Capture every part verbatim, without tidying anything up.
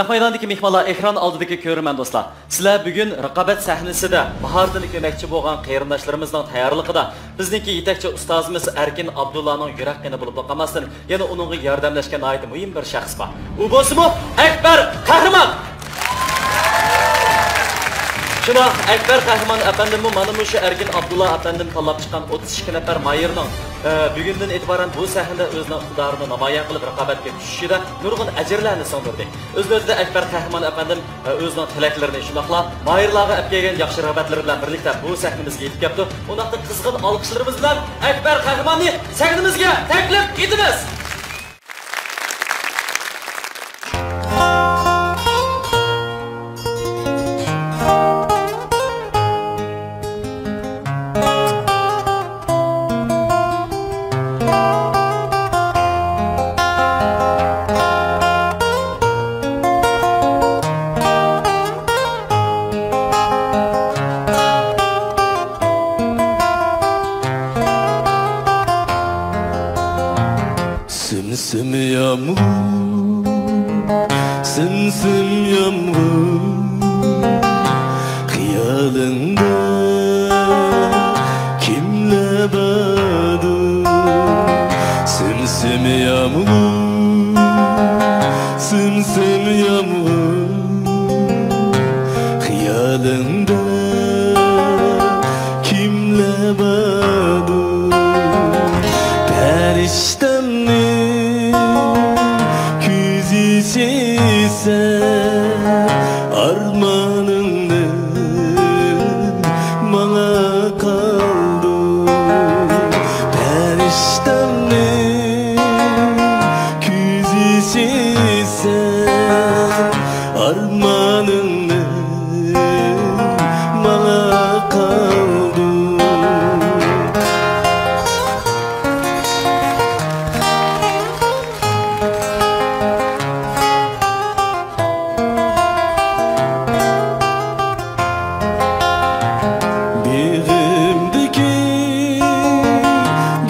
نەق مەيداندىكى مېھمانلار، ئېكران ئالدىدىكى كۆرۈرمەن دوستلار، سىلەر بۈگۈن رىقابەت سەھنىسىدە ماھارىتىنى كۆرمەكچى بولغان قېرىنداشلىرىمىزنىڭ تەييارلىقىدا بىزنىڭكى يېتەكچى ئۇستازىمىز ئەركىن ئابدۇللانىڭ يۈرەك قېنى بولۇپلا قالماستىن، يەنە ئۇنىڭغا ياردەملەشكەن ناھايىتى مۇھىم بىر شەخس بار. ئۇ بولسىمۇ ئەكبەر قەھرىمان! شۇنداق، ئەكبەر قەھرىمان ئەپەندىممۇ مانا مۇشۇ ئەركىن ئابدۇللا ئەپەندىم تاللاپ چىققان ئوتتۇز ئىككى نەپەر ماھىرنىڭ، ئە، بۈگۈندىن ئېتىبارەن بۇ سەھنىدە ئۆزىنىڭ ئىقتىدارىنى نامايان قىلىپ، رىقابەتكە چۈشۈشىدە نۇرغۇن ئەجىرلەرنى سىڭدۈردى. ئۆز نۆۋىتىدە ئەكبەر قەھرىمان ئەپەندىم، ئە، ئۆزىنىڭ تىلەكلىرىنى، شۇنداقلا ماھىرلارغا ئەپ كەلگەن ياخشى رىغبەتلىرى بىلەن بىرلىكتە بۇ سەھنىمىزگە يېتىپ كەپتۇ. ئۇنداقتا قىزغىن ئالقىشلىرىمىز بىلەن ئەكبەر قەھرىماننى سەھنىمىزگە تەكلىپ ئېتىمىز. سىم سىم يامغۇر، سىم سىم يامغۇر، خىيالىڭدا كىملەر باردۇ؟ سىم سىم يامغۇر، سىم سىم يامغۇر، خىيالىڭدا كىملەر باردۇ؟ پەرىشتەمنىڭ كۆز يېشى سەن ئارمانىڭنى ماڭا قالدۇر. پەرىشتەمنىڭ كۆز يېشى سەن ئارمانىڭنى ماڭا قالدۇر. بېغىمدىكى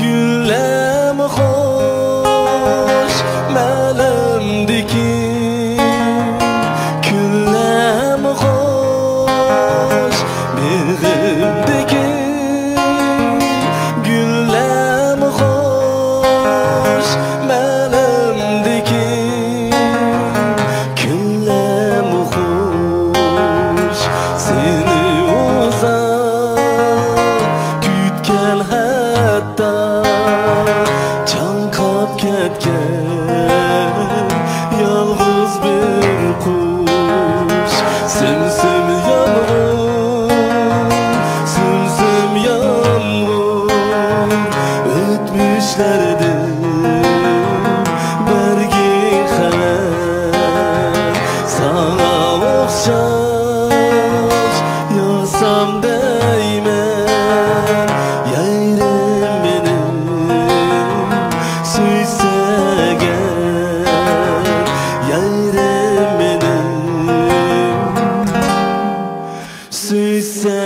گۈللەرمۇ خوش، مەلىمدىكى كۈنلەرمۇ خوش، بېغىمدىكى گۈللەرمۇ خوش، مەلىمدىكى كۈنلەرمۇ خوش، سېنى ئۇزاق كۈتكەن ھەتتا چاڭقاپ كەتكەن يالغۇز بىر قۇش. سىم سىم يامغۇر، سىم سىم يامغۇر، ئۆتمۈشلەردىن بەرگىن خەۋەر. ساڭا ئوخشاش ياغسام دەيمەن، يارىم مېنىڭ سۆيسەگەر، يارىم مېنىڭ سۆيسەگەر.